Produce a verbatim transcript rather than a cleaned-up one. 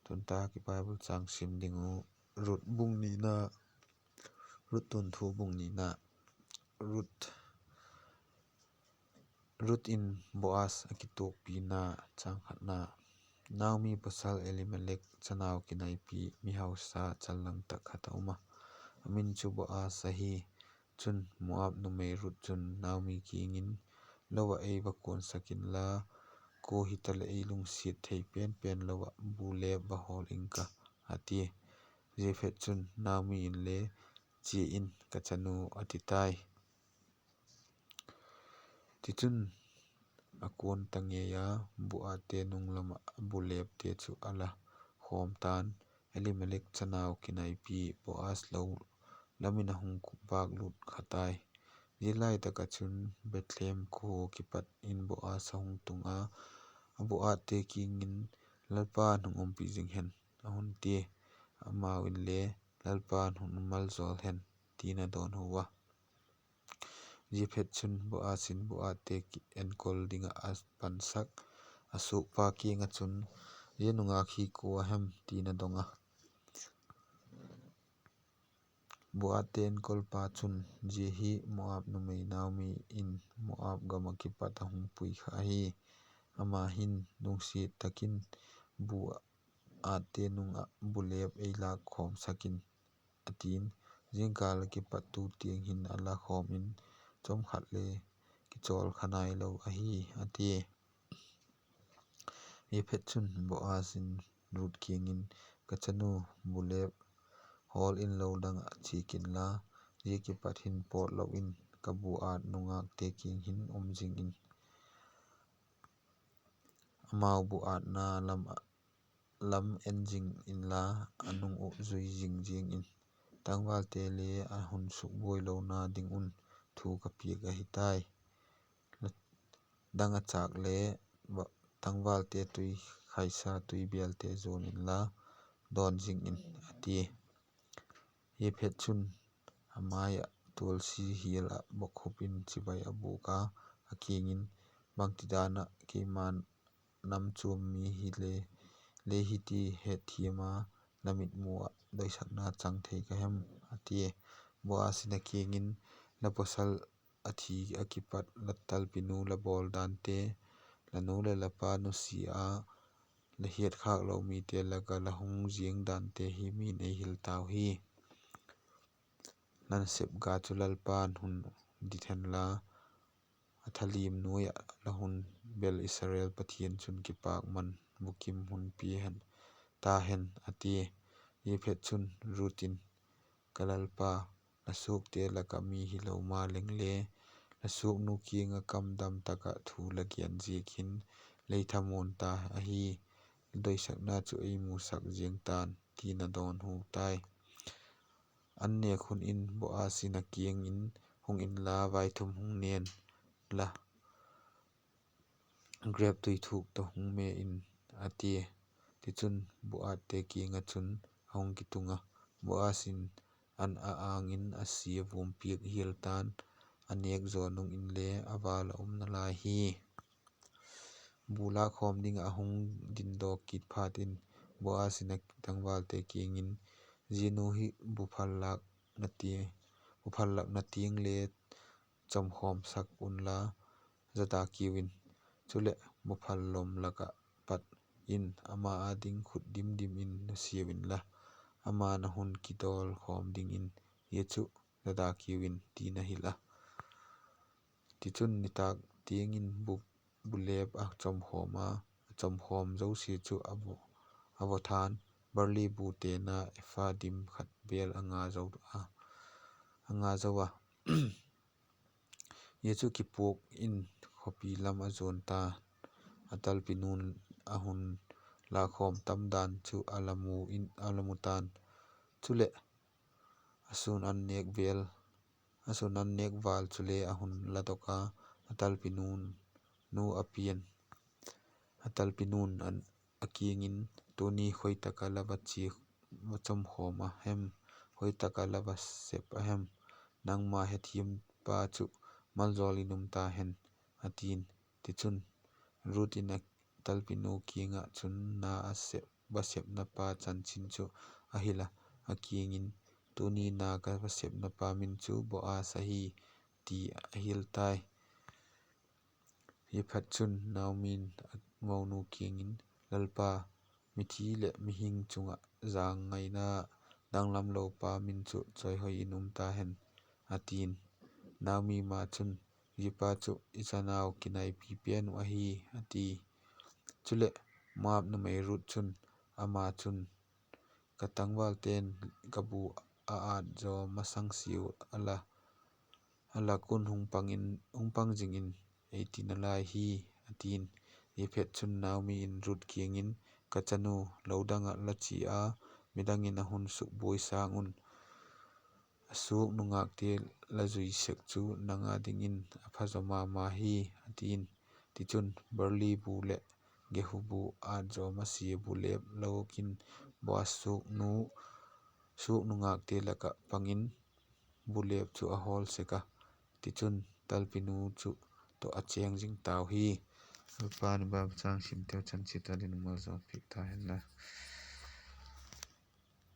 Tun tak i Bible châng sim ding uh, Ruth bung nina, Ruth tunthu bung nina, Ruth, Ruth in Boaz a kituakpina. Châng khatna. Naomi pawsal Elimelek chanau kinaipi, mi hausa challang tak khat a um a, a min chu Boaz ahi. Chun, Moab numei Ruth chun Naomi kiang in, Lo ah ei va kuansak inla, kua hitaleh ei lungsiat thei pen pen lo ah bu lep va hawl ing ka, a tia. Ziaphatchun, Naomi inle, Chia in, ka chanu, a ti tai. Tichun, a kuan ta ngei a, bu-âtte nung lam ah a bu lepte chu a la khawm ta'n, Elimelek chanau kinaipi Boaz lo lam in a hung vâklut kha tai. Zia lai tak ah chun Bethlehem khua kipat in Boaz a hung tung a, a bu-âtte kiang in, Lalpa'n hung umpi zing hen, a hun tia. Amau inle, Lalpa'n hun maljawl hen, ti'n a dawnhu a. Ziaphatchun, Boaz in bu-âtte enkol ding ah a pansak, a suakpa kiang ah chun, Zia nungâk hi kua a hem? ti'n a dong a. Bu-âtte enkolpa chun, Zia hi Moab numei Naomi in Moab gam ah kipat a hung pui kha ahi. Ama hin lungsiat tak in bu-âtte nung ah bu lep ei lâk khawmsak in, a ti'n. Zingkal ah kipat tu tiang hin a la khawm in, chawmkhat le kichawl kha nailo ahi, a tia. Ziaphatchun, Boaz in Ruth kiang in, Ka chanu, bu lep hawl inlo dang ah chia kin la, zia kipat hin pawt lo in ka bu-ât nungâkte kiang hin um zing in, amau bu-âtna lam en zing inla, a nung uh zui zing ziang in. Tangvalte le a hun sukbuai lona ding un thu ka piak ahi tai. Dang a châk le, tangvalte tui khaisa tuibêlte zuan inla, dawn zing in, a tia. Ziaphatchun, a mai ah tualsi hial ah bokkhup in chibai a bûk a, a kiang in, Bangtidan ah keima'n nam chuam mi hile le hiti hetthiam a, la mitmu ah doisakna chang thei ka hem? a tia. Boaz in a kiang in, La pawsal a thi ah kipat la talpinu la bawl dante, la nu leh la pa nusia a, la hiatkhâklo mite lak ah la hung ziang dante hi mi'n ei hil tau hi. La nasep ga chu Lalpa'n hun dit hen la, a thalim nuai ah la hun bel Israel Pathian chun kipâkman bukim hun pia hen ta hen, a tia. Ziaphatchun, Ruth in, Ka lalpa, la suakte lak ah mi hilo ma leng le, la suaknu kiang ah kamdam tak ah thu la gen ziak hin lei thamuan ta ahi. La doisakna chu ei musak ziang ta'n, ti'n a dawnhu tai. An nêk hun in Boaz in a kiang in, Hung inla, vaithum hung nen la, grep tui thuk tawh hung me in, a tia. Tichun, bu-âtte kiang ah chun a hung kitung a, Boaz in an a-âng in a sia vuam piak hial ta'n, a nêk zaw nung inle a vâl a um nalai hi. Bu lâk khawm ding ah a hung dindawk kit phat in, Boaz in a tangvalte kiang in, Zia nu hi bu phal lâk, bu phal lakna tiang le chamkhawmsak unla, zada kiu in; chuleh, bu phal lom lak ah pat in ama â ding khut dim dim in nusia unla, ama'n a hun kidawl khawm dingin; zia chu zada kiu in, ti'n a hil a. Tichun, nitâk tiang in bu, bu lep a chamkhawm a, a chamkhawm zosia chu a vaw, a vaw tha'n, barli bu tena epha dim khat bêl a nga zo a, a nga zo a. Zia chu kipuak in khawpi lam a zuan ta, a talpinu'n a hun lâk khawm tam dan chu a la mu in, a la mu ta'n. Chuleh, a sun an nêk vêl, a sun an nêk vâl chule a hun la dok a, a talpinu nu a pia'n, a talpinu'n a kiang in, Tuni khoi tak ah la va chia, va chamkhawm a hem? Khoi tak ah la va sep a hem? Nangma hethiampa chu maljawl in um ta hen, a ti'n. Tichun, Ruth in a talpinu kiang ah chun na a sep vasepna pa chanchin chu a hil a, a kiang in, Tuni na ka vasepna pa min chu Boaz ahi, ti a hil tai. Ziaphatchun Naomi'n a monu kiang in, Lalpa, mithi leh mihing chung ah jângngaina danglamlo pa min chu chawihoi in um ta hen, a ti'n. Naomi ma chun, Zia pa chu i chanau kinaipi pen uh ahi, a ti. Chuleh, Moab numei Ruth chun, ama chun, Ka tangvalte'n ka bu a ât zaw masang siau a la, a lak un hung pang zing in, ei ti nalai hi, a ti'n. Ziaphatchun Naomi in Ruth kiang in, Ka chanu, lo dang ah la chia a, midang in a hun sukbuai sâng un, a suak nungâkte la zui sek chu nang â dingin a pha zaw ma ma hi, a ti'n. Tichun, barli bu leh gehu bu ât zaw masia bulêp lak in Boaz suak nungâkte lak ah pang in bulêp chu a hawl sek a. Tichun, talpinu chu tawh a chêng zing tau hi. Lalpa'n i Bible châng simteu chan chiat a dinmun maljawl piak ta hen la.